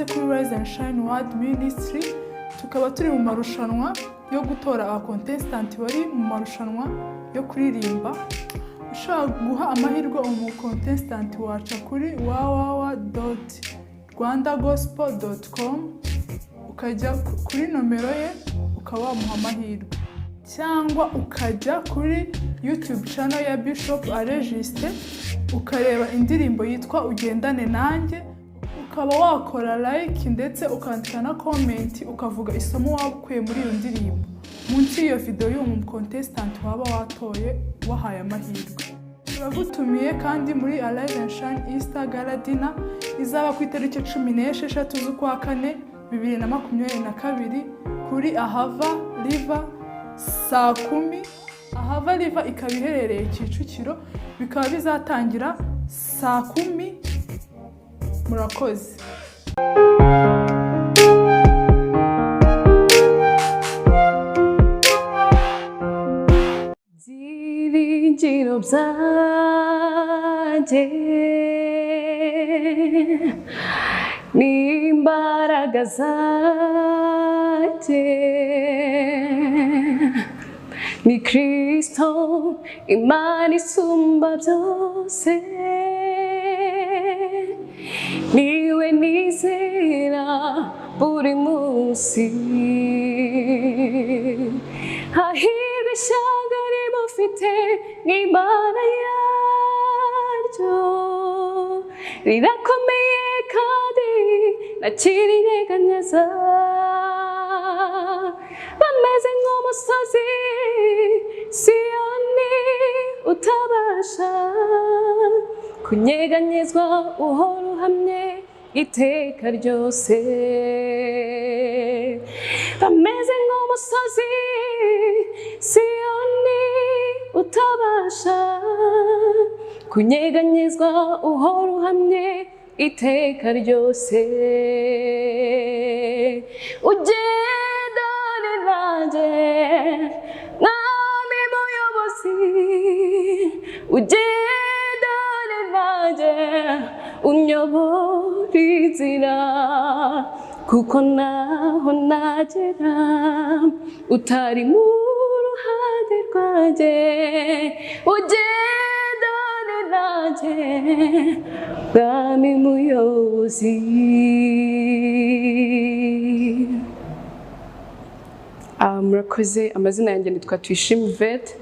Ikaze kuri Rise and Shine World Ministry. Tukaba turi mu marushanwa yo gutora aba contestant bari mu marushanwa yo kuririmba. Ushobora guha amahirwe umu contestant, waca kuri www.rwandagospel.com, ukajya kuri nomero ye, ukaba wamuha amahirwe, cyangwa ukajya kuri YouTube channel ya Bishop Aregiste, ukareba indirimbo yitwa "Ugendane Nanjye", ukaba wakora like, ndetse ukandika na comment, ukavuga isomo waba ukuye muri iyo ndirimbo munsi y'iyo video y'uwo mu contestant waba watoye, wahaye amahirwe. Turagutumiye kandi muri Arise and Shine Easter Gala Dinner izaba ku itariki 16 z'ukwa kane 2022 kuri Ahava River saa 10. Ahava River ikaba iherereye Kicukiro, bikaba bizatangira saa 10. Murakoze. Byiringiro byanjye n'imbaraga zanjye ni Kristo, Imana isumba byose, niwe nizera buri munsi. Hahirwa ishyanga rimufite nk'Imana yaryo, rirakomeye kandi ntakirinyeganyeza. Bameze nk'umusozi Siyoni utabasha kunyeganyezwa, uhora uhamye iteka ryose. Bameze nk'umusozi Siyoni utabasha kunyeganyezwa, uhora uhamye iteka ryose. Ugendane nanjye, Mwami Muyobozi, ugendane nanjye, unyobora inzira, kuko naho nagera utari mu ruhande rwanjye. Ugendane nanjye, Mwami Muyobozi. Murakoze. Amazina yanjye nitwa Tuyishime Yvette.